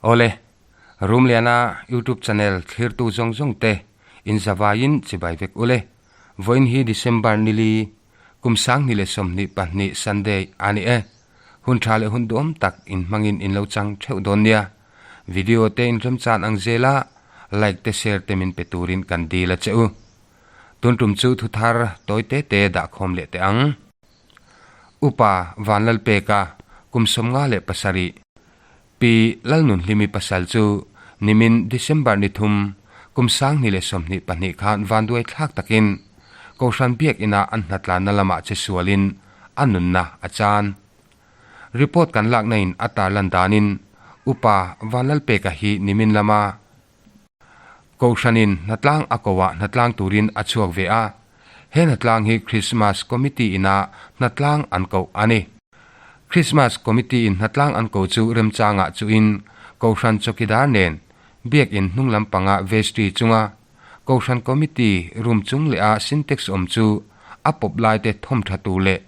Awle, Rumliana YouTube channel thlirtu zawng zawng te in zavaiin chibai vek ule. Vawiin hi December nili, kum 2022 Sunday a ni e. Hun tha leh hun duhawm tak in hmangin in lo chang theuh dawn nia. Video te in remchan ang zela like te share te min pe turin kan dil a che u. Tun tum chu thu thar tawi te te dah khawm leh teh ang. Upa Vanlalpeka kum 57, Pi Lalnunhlimi pasal chu nimin December ni thum kum 2022 khan vanduai thlak takin Kohhran Biakina an hnatlanna lamah che sualin a nunna a chan. Report kan lakna in a tarlan danin Upa Vanlalpeka hi nimin lama Kohhranin hnatlang a koah hnatlang turin a chhuak ve a, he hnatlang hi Christmas Committee ina hnatlang an koh a ni. Christmas Committee in hnatlang an ko chu remchangah chuhin Kohhran chawkidar nen Biakinn hnung lampanga vestry chunga Kohhran Committee room chung leh a Sintex awm chu a pawp lai te thawm tha tur leh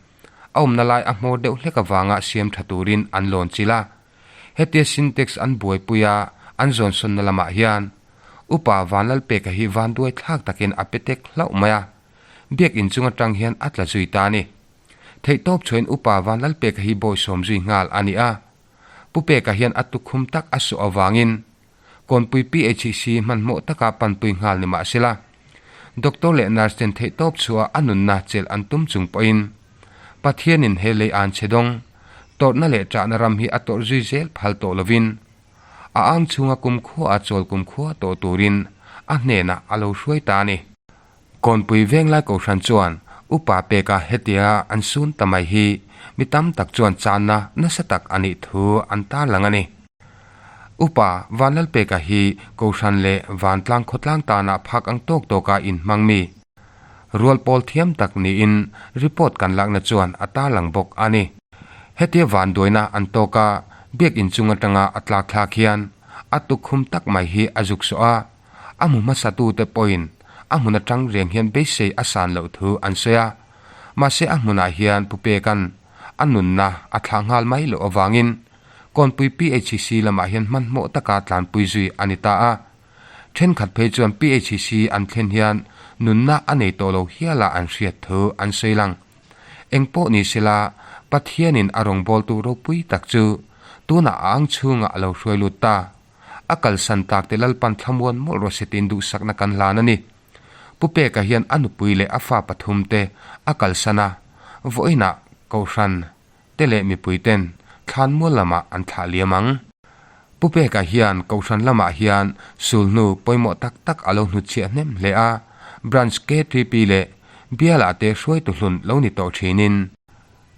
a awmna lai a hmawr deuh hlek avanga siam tha turin an lawn chilh a. Hetia Sintex an buaipui a an zawnsawnna lamah hian Upa Vanlalpeka hi vanduai thlak takin a pe tek hlauh mai a, Biakinn chung atang hian a tla zui ta a ni. Theihtawp chhuahin Upa Vanlalpeka hi bawisawm zui nghal a ni a. Pu Peka hian a tukhum tak a sawh avangin Kawnpui PHC hmanhmawh taka panpui nghal ni mahsela, Doctor leh Nurse ten theihtawp chhuah a nunna chelh an tum chung pawhin Pathianin he lei an che dawng, tawrhna leh ṭahna ram hi a tawrh zui zel phal tawh lovin a ang chhunga kumkhua a chawl kumkhua tawh turin a hnenah a lo hruai ta a ni. Kawnpui Venglai Kohhran chuan Upa peka hetia an sun ta mai hi mi tam tak chuan channa nasa tak a nih thu an tarlang a ni. Upa Vanlalpeka hi Kohhran leh Vantlang khawtlang tana phak ang tawk tawka inhmang mi, rual pawl thiam tak niin report kan lakna chuan a tarlang bawk a ni. Hetia vanduaina an tawk a, biakinn chung atanga a tlak thlak hian a tukkhum tak mai hi a zuk sawh a, a hmu hmasatute pawhin a hmun atang reng hian beisei a san loh thu an sawi a, mahse a hmunah hian Pu Peka'n a nunna a thlah nghal mai loh avangin Kawnpui PHC lamah hian hmanhmawh taka tlanpui zui a ni ta a. Thenkhat phei chuan PHC an thlen hian nunna a nei tawh lo hiala an hriat thu an sawi lang. Engpawh ni sela, Pathianin a rawngbawltu ropui tak chu tunah a ang chhungah a lo hruai lut ta. A kalsan tak te Lalpan thlamuan mawlh rawh se tiin duhsakna kan hlan a ni. Pu Peka hian a nupui leh a fa pathum te a kalsan a, vawiinah Kohhran te leh mipui ten thlanmual lamah an thlah liam ang. Pu Peka hian Kohhran lamah hian sulhnu pawimawh tak tak a lo hnutchhiah hnem hle a, Branch KTP leh Bialah te hruaitu hlun lo ni tawh thinin,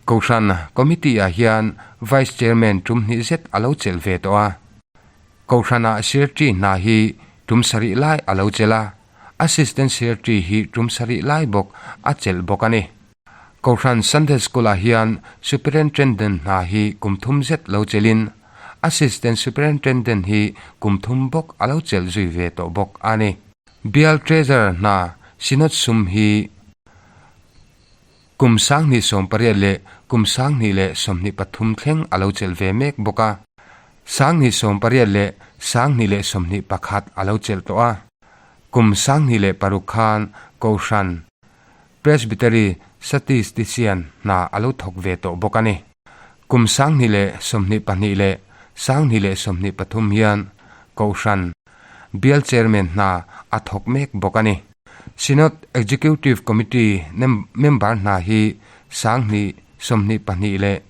Kohhran Committee ah hian Vice Chairman tum hnih zet a lo chelh ve tawh a. Kohhranah Secretary hna hi tum sarih lai a lo chelh a, Assistant Secretary hi tum sarih lai bawk a chelh bawk a ni. Kohhran Sunday School ah hian Superintendent hna hi kum thum zet lo chelhin Assistant Superintendent hi kum thum bawk a lo chelh zui ve tawh bawk a ni. Bial Treasurer hna Synod sum hi kum 2018 leh kum 2023 thleng a lo chelh ve mek bawk a, 2018 leh 2021 a lo chelh tawh a, kum 2006 khan Kohhran Presbytery Statistician hna a lo thawk ve tawh bawk a ni. Kum 2022 leh 2023 hian Kohhran Bial Chairman hna a thawk mek bawk a ni. Synod Executive Committee member hna hi 2022 leh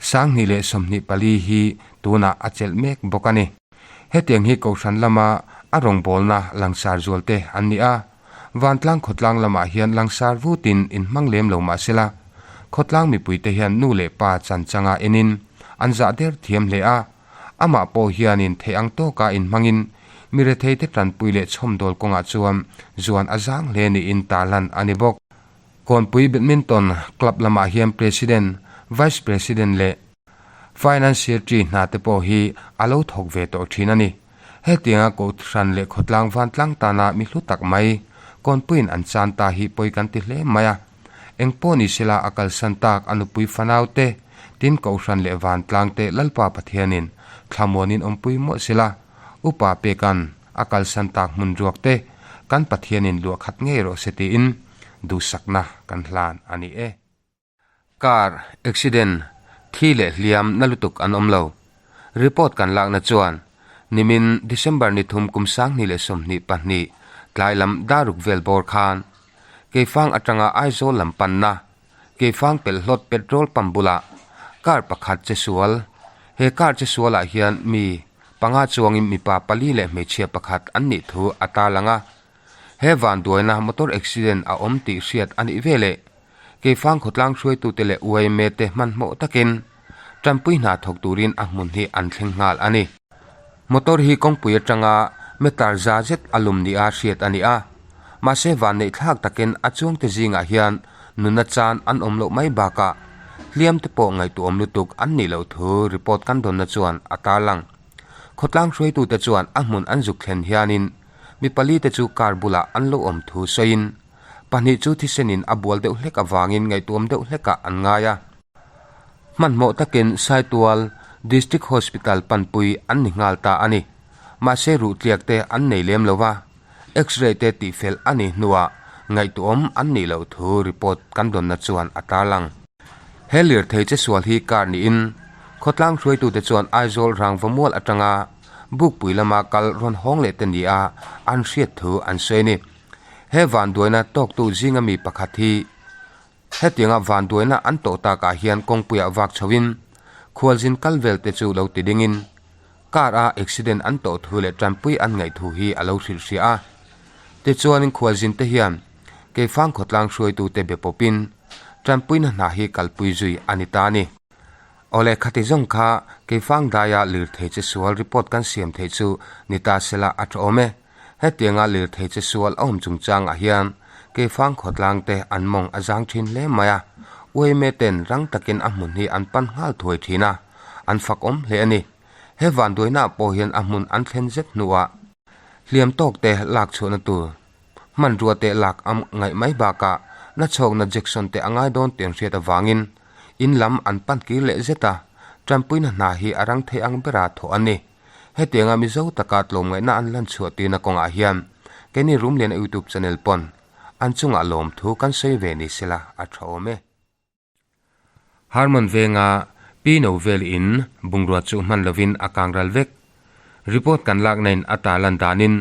2024 hi tunah a chelh mek bawk a ni. Hetiang hi Kohhran lama a rawngbawlna langsar zualte an ni a, Vantlang khawtlang lamah hian langsar vutin inhmang lem lo mah sela, khawtlang mipuite hian nu leh pa chan changa enin an zah der thiam hle a, amah pawh hianin theih ang tawka inhmangin mi retheite tanpui leh chhawmdawl kawngah chuan zuan a zang hle niin tarlan a ni bawk. Kawnpui Badminton Club lamah hian President, Vice President leh Finance Secretary hna te pawh hi a lo thawk ve tawh thin a ni. Hetianga Kohhran leh khawtlang vantlang tana mi hlu tak mai Kawnpuiin an chan ta hi pawi kan ti hle mai a. Engpawh ni sela a kalsan tak a nupui fanau te, tin Kohhran leh vantlang te Lalpa Pathianin thlamuanin awmpui mawlh sela, Upa Peka'n a kalsan tak hmun ruak te kan Pathianin luah khat ngei rawh se tiin duhsakna kan hlan a ni e. Car accident, thi leh hliam na lutuk an awm lo. Report kan lakna chuan nimin December ni thum kum 2022 tlai lam daruk vel bawr khan Keifang atanga Aizawl lam panna Keifang pelhhlawt petrol pump bulah car pakhat che sual. He car che sualah hian mi panga chuangin mipa pali leh hmeichhia pakhat an nih thu a tarlang a. He vanduaina motor accident a awm tih hriat a nih veleh Keifang khawtlang hruaitute leh yma te hmanhmawh takin tanpui hna thawk turin a hmun hi an thleng nghal a ni. Motor hi kawngpui atanga meter za zet a lum nia hriat a ni a, mahse vanneih thlak takin a chuangte zingah hian nuna chan an awm loh mai bakah hliam te pawh ngaihtuahawm lutuk an nih loh thu report kan dawnna chuan a tarlang. Khawtlang hruaitute chuan a hmun an zuk thlen hianin mi pali te chu car bulah an lo awm thu sawiin pahnih chu thisenin a bual deuh hlek avangin ngaihtuahawm deuh hlekah an ngai a. Hmanhmawh takin Saitual District Hospital panpui an ni nghal ta a ni. Mahse ruhtliak te an nei lem lo va, X-ray te tihfel a nih hnuah ngaihtuahawm an nih loh thu report kan dawnna chuan a tarlang. He lirthei che sual hi kar niin khawtlang hruaitute chuan Aizawl Rangvamual atanga Bukpui lama kal rawn hawng leh te nia an hriat thu an sawi a ni. He vanduaina tawktu zinga mi pakhat hi Hetianga vanduaina an tawh takah hian kawngpuiah vak chhoin khualzin kal vel te chu lo ti dingin car a accident an tawh thu leh tanpui an ngaih thu hi a lo hrilh hria a. Tichuanin khualzin te hian Keifang khawtlang hruaitute be pawpin tanpuina hna hi kalpui zui a ni ta a ni. Awle khati zawng kha Keifang daia lirthei che sual report kan siam theih chu ni ta sela a tha awm e. Hetianga lirthei che sual a awm chungchangah hian Keifang khawtlang te an mawng a zang thin hle mai a, uaime ten rang takin a hmun hi an pan nghal thuai thin a, an fak awm hle a ni. He vanduainaah pawh hian a hmun an thlen zet hnuah hliam tawk te lak chhuahna tur hmanrua te lak a ngaih mai bakah nachhawkna Jackson te a ngai dawn tih an hriat avangin in lam an pan kir leh zet a, tanpuina hna hi a rang thei ang bera thawh a ni. Hetianga Mizo taka tlawmngaihna an lan chhuah tirna kawngah hian keini Rumliana YouTube channel pawn an chungah lawmthu kan sawi ve ni sela a tha awm e. Harmon venga Pi No vel in bungrua chu hman lovin a kang ral vek. Report kan lakna in a ta lan danin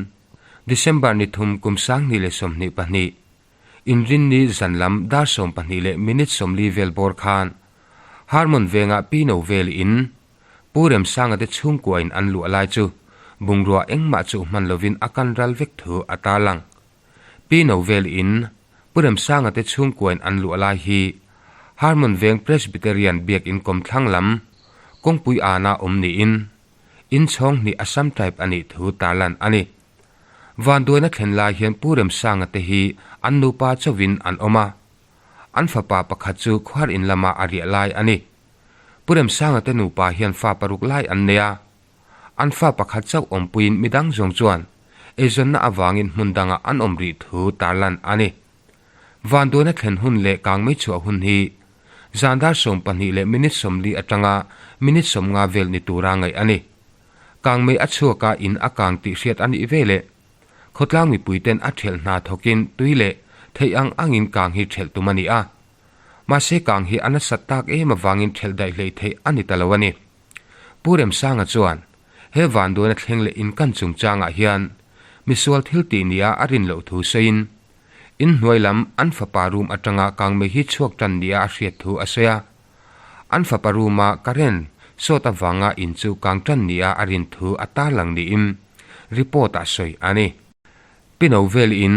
December ni thum kum 2022 Inrinni zan lam dar 12 leh minute 40 vel bawr khan Harmon venga Pi No vel in Pu Remsanga te chhungkuain an luah lai chu bungrua engmah chu hman lovin a kan ral vek thu a tarlang. Pi Novel in Pu Remsanga te chhungkuain an luah lai hi Harmon Veng Presbyterian Biakin kawmthlang lam kawngpui ana awm niin in chhawng hnih Assam tribe a nih thu tarlan a ni. Vanduaina thlen lai hian Pu Remsanga te hi an nupa chauhin an awm a, an fapa pakhat chu khuar in lama a riah lai a ni. Pu Remsanga te nupa hian fa paruk lai an nei a, an fa pakhat chauh awmpuiin midang zawng chuan eizawnna avangin hmun dangah an awm rih thu tarlan a ni. Vanduaina thlen hun leh kangmei chhuah hun hi zan dar 12 leh minute 40 atanga minute 50 vel ni tura ngaih a ni. Kangmei a chhuak a in a kang tih hriat a nih veleh khawtlang mipuiten a ṭhelh hna thawkin tui leh theih ang angin kang hi ṭhelh tum a ni a. Mahse kang hi a nasat tak em avangin ṭhelh daih hleih theih a ni ta lo a ni. Pu Remsanga chuan he vanduaina thleng leh inkan chungchangah hian misual thil tih nia a rin loh thu sawiin inhnuai lam an fapa room atanga kangmei hi chhuak tan nia a hriat thu a sawi a. An fapa room-a current sawt avanga in chu kang tan nia a rin thu a tarlang niin report-ah sawi a ni. Pi Novel in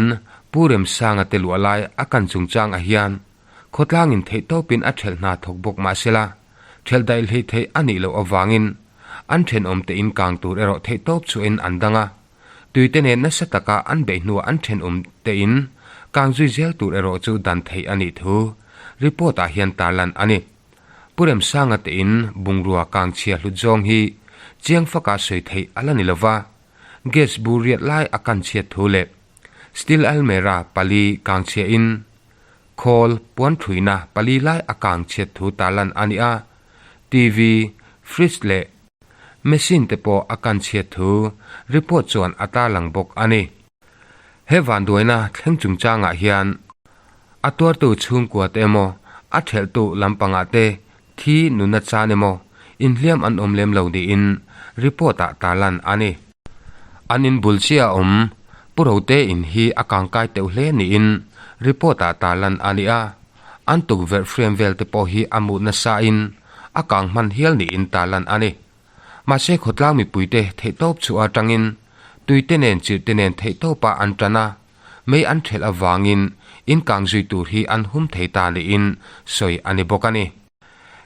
Pu Remsanga te luah lai a kan chungchang ah hian khawtlang in theih tawpin a ṭhelh hna thawk bawk mah sela, ṭhelh daih hlei theih a nih loh avangin an ṭhenawm te in kang tur erawh theih tawp chhuahin an dang a, tui te nen nasa taka an beih hnuah an ṭhenawm te in kang zui zel tur erawh chu dan theih a nih thu report ah hian tarlan a ni. Pu Remsanga te in bungrua kang chhia hlut zawng hi chiang faka sawi theih a la ni lova, Gas bur riat lai a kan chhiat thu leh steel almera pali kang chhia in khawl puan thuina pali lai a kang chhiat thu tarlan a ni a, TV, fridge leh. machine te pawh a kan chhiat thu report chuan a tarlang bawk a ni. He vanduaina thleng chungchangah hian a tuartu chhungkua te emaw, a thelhtu lampangah te thi nunna chan emaw inhliam an awm lem lo niin report-ah tarlan a ni. An in bul chiah a awm Pu Rote in hi a kangkai teuh hle niin report-ah tarlan a ni a, an tukverh frame vel te pawh hi a mut nasa in a kang hman hial niin tarlan a ni. Mahse khawtlang mipuite theihtawp chhuah atangin tuite nen chirhte nen theihtawpa an tan a, mei an thelh avangin in kang zui tur hi an hum thei ta niin sawi a ni bawk a ni.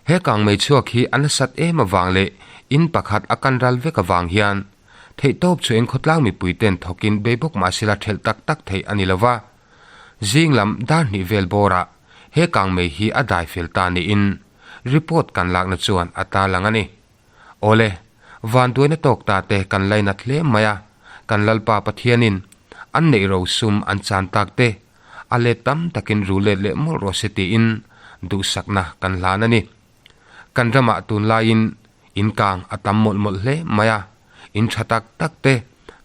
He kang mei chhuak hi a nasat em avang leh in pakhat a kan ral vek avang hian theihtawp chhuahin khawtlang mipuiten thawkin bei bawk mahsela thelh tak tak theih a ni lova. Zing lam dar hnih vel bawrah he kang mei hi a dai fel ta niin report kan lakna chuan a tarlang a ni. Awle, vanduaina tawk ta te kan lainat hle mai a, kan Lalpa Pathianin an neih ro sum an chan tak te a let tam takin ru let leh mawlh rawh se tiin duhsakna kan hlan a ni. Kan ramah tunlaiin in kang a tam mawlh mawlh hle mai a, in tha tak tak te,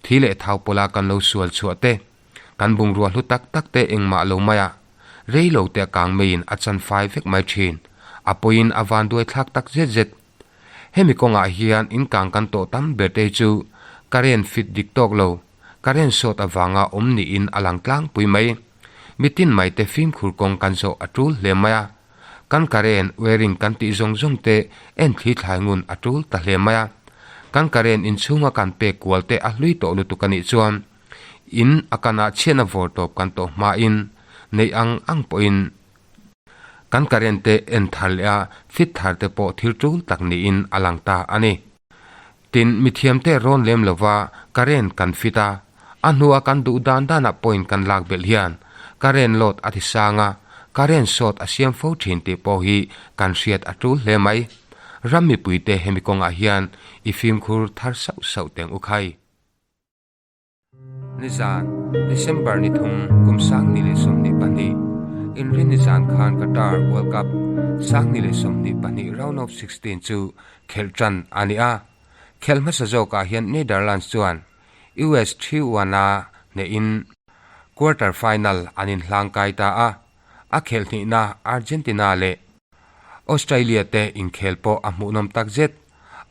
thi leh thau pawla kan lo sual chhuah te, Kan bungrua hlu tak tak te engmah lo mai a, rei lo te a kang meiin a chan fai vek mai thin. A pawiin a van duai thlak tak zet zet. Hemi kawngah hian in kang kan tawh tam ber te chu current fit dik tawk lo, current short avanga awm niin a lang tlangpui mai. Mitin mai te fimkhur kawng kan zawh a tul hle mai a. Kan current wiring kan tih zawng zawng te en thli thlai ngun a tul ta hle mai a. Kan current inchhunga kan pek kual te a hlui tawh lutuk a nih chuan In a kanah chhiatna vawr tawp kan tawh hmain neih ang ang pawhin kan current te en thar leh a fit thar te pawh thil tul tak niin a lang ta a ni. Tin, mithiamte rawn lem lova current kan fit a, a hnua kan duh dan danah point kan lak belh hian current load a ti sang a, current short a siam fo thin tih pawh hi kan hriat a tul hle mai. Ram mipuite hemi kawngah hian i fimkhur thar sauh sauh teng u khai. Nizan, December ni thum kum 2022, inrin nizan khan Qatar World Cup 2022 round of 16 chu khelh tan a ni a. Khelh hmasa zawkah hian Netherlands chuan US 3-1 a hnehin quarter final an inhlangkai ta a. A khelh hnihna Argentina leh Australia te inkhel pawh a hmuhnawm takzet.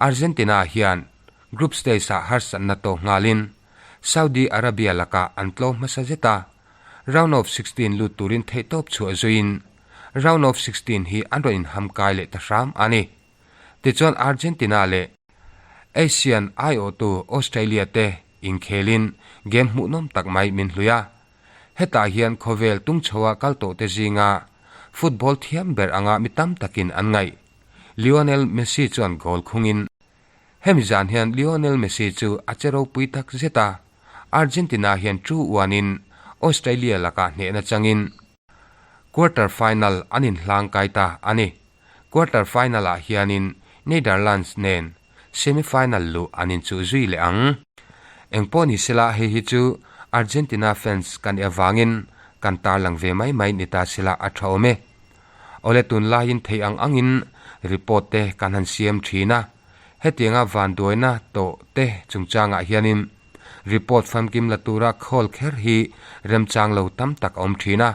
Argentina hian Group stage-ah harsatna tawh nghalin Saudi Arabia lakah an tlawm hmasa zet a, round of 16 lut turin theihtawp chhuah zuiin round of 16 hi an rawn inham kai leh ta hram a ni. Tichuan Argentina leh Asian aiawhtu Australia te inkhelin game hmuhnawm tak mai min hlui a, hetah hian khawvel tungchhoa kal tawhte zinga football thiam ber anga mi tam takin an ngaih Lionel Messi chuan goal khungin Hemi zan hian Lionel Messi chu a che ropui tak zet a, Argentina hian two uanin Australia lakah hnehna changin quarter final an inhlang kai ta a ni. Quarter final-ah hianin Netherlands nen semi final luh an inchuh zui leh ang. Engpawh ni sela hei hi chu Argentina fans kan i avangin kan tarlang ve mai mai ni ta sela a tha awm e. Awle tunlaiin theih ang angin report te kan han siam thin a, hetianga vanduaina tawh te chungchangah hianin report famkim la tura call kher hi remchang lo tam tak a awm thin a,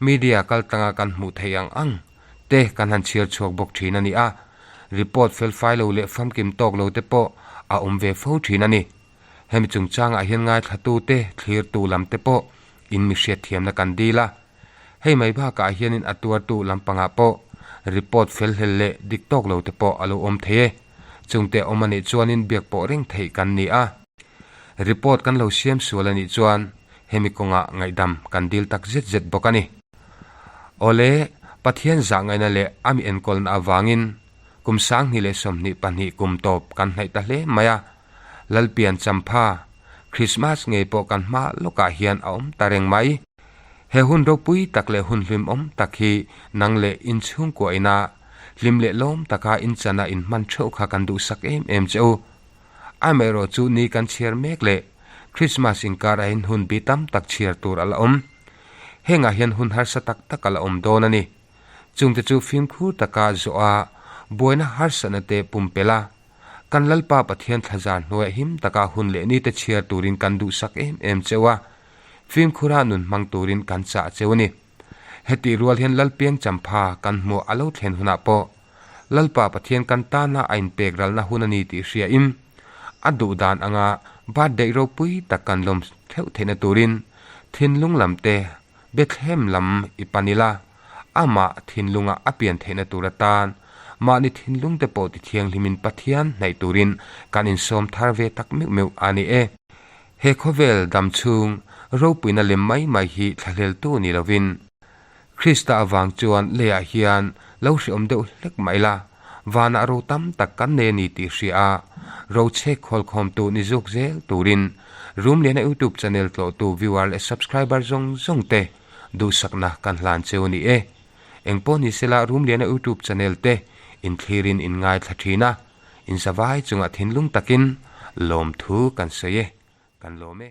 media kaltlanga kan hmuh theih ang ang te kan han chhiar chhuak bawk thin a ni a, report felfai lo leh famkim tawk lo te pawh a awm ve fo thin a ni. Hemi chungchangah hian ngaithlatu te, thlirtu lam te pawh in mi hriatthiamna kan dil a. Hei mai bakah hianin a tuartu lampangah pawh report fel hlel leh dik tawk lo te pawh a lo awm thei e. Chungte awm a nih chuanin biak pawh reng theih kan ni a. Report kan lo siam sual a nih chuan hemi kawngah ngaihdam kan dil tak zet zet bawk a ni. Awle, Pathian zahngaihna leh a mi enkawlna avangin kum 2022 kum tawp kan hnaih ta hle mai a. Lalpian champha, Christmas ngei pawh kan hma lawkah hian a awm ta reng mai. He hun ropui tak leh hun hlimawm tak hi nang leh inchhungkua ina hlim leh lawm taka inchana inhman theuh kha kan duhsak em em che u. Amaherawh chu ni kan chhiar mek leh Christmas inkar ahin hun bi tam tak chhiar tur a la awm. Hengah hian hun harsa tak tak a la awm dawn a ni. Chungte chu fimkhur taka zawh a, buaina harsatna te pumpelh a. Kan Lalpa Pathian thlazar hnuaiah him taka hun leh nite chhiar turin kan duhsak em em cheu a, fimkhura nun hmang turin kan chah cheu a ni. Hetih rual hian Lalpiang champha kan hmuh a lo thlen hunah pawh Lalpa Pathian kan tana a inpek ralna hun a ni tih hriain a duh dan anga birthday ropui tak kan lawm theuh theihna turin thinlung lam te Bethlehem lam i pan ila, amah thinlunga a pian theihna tur atan mahni thinlung te pawh tithianghlimin Pathian hnaih turin kan insawm thar ve tak meuh meuh a ni e. He khawvel dam chhung ropuina lem mai mai hi thlahleltu ni lovin, Krista avang chuan leiah hian lo hreawm deuh hlek mah ila, vanah ro tam tak kan nei a ni tih hria a, ro chhek khawlkhawmtu ni zuk zel turin Rumliana YouTube channel tlawhtu viewer leh subscriber zawng zawng te duhsakna kan hlan cheu a ni e. Engpawh ni sela Rumliana YouTube channel te inthlirin in ngaithla thin a, in zavai chungah thinlung takin lawmthu kan sawi e, kan lawm e.